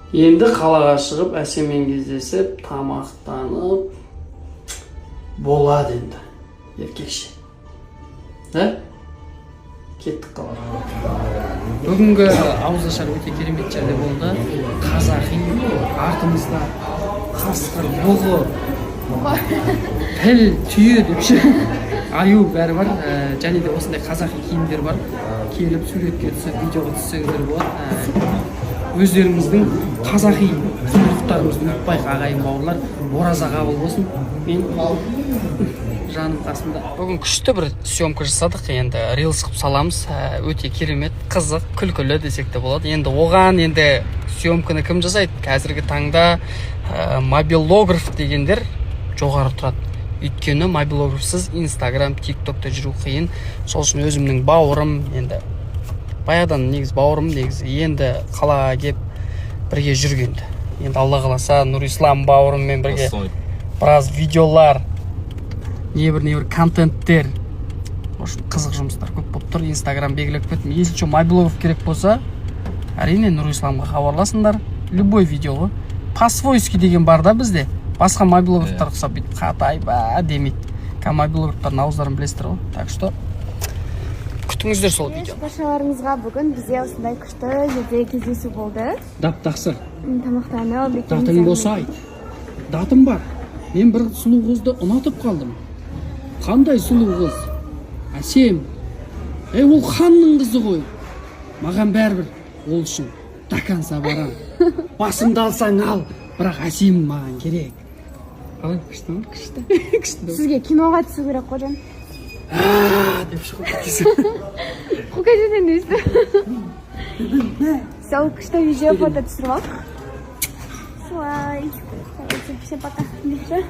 Енді қалаға шығып, Әсеммен кездесіп, тамақтанып болады енді еркекше да. Кеттік қалаға. Бүгінгі ауызашар өте керемет жерде болды, қазақи. Артымызда қасқыр, бұғы, піл, түйе деп ше, аю, бәрі бар. Және де осындай қазақи киімдер бар. Келіп, суретке түсіп, видеоға түссеңіздер болады. Өздеріңіздің қазақи құндылықтарымызды ұмытпайық, ағайын, бауырлар. Ораза қабыл болсын. Мен жаным қасымда. Бүгін күшті бір съемка жасадық, енді рилс қылып саламыз. Өте керемет, қызық, күлкілі десек те болады. Енді оған енді съемканы кім жасайды? Қазіргі таңда мобилограф дегендер жоғары тұрады, өйткені мобилографсыз Инстаграм, Тик Токта жүру қиын. Сол үшін өзімнің бауырым, енді баяғыдан негізі бауырым, негізі енді қалаға келіп бірге жүргенді, енді Алла қаласа, Нұрислам бауырыммен бірге біраз видеолар, небір небір контенттер, в общем, қызық жұмыстар көп болып тұр. Инстаграм белгілеп кеттім. Если что, мобилограф керек болса, әрине, Нұрисламға хабарласыңдар. Любой видео ғой, по свойски деген бар да бізде. Басқа мобилографтар ұқсап бүйтіп қатайба демейді. Кәдімгі мобилографтардың ауыздарын білесіздер ғой. Так что күтіңіздер сол видеоны. Баршаларыңызға, бүгін бізде осындай күшті жерде кездесу болды. Дап тақсыр. Тамақтанып екеуміз. Датың болса, айт. Датым бар. Мен бір сұлу қызды ұнатып қалдым. Қандай сұлу қыз? Әсем. Ей, ол ханның қызы ғой. Маған бәрібір, ол үшін до конца барамын. Басымды алсаң ал, бірақ Әсем маған керек. Қалай, күшті ма? Күшті. Күшті. Сізге киноға түсу керек қой, жан. «А», деп шығып кетесің. Қуып кетесің дейсің. Сол күшті видео, фото түсіріп алдық. Солай. Давайте, всем пока. Депші.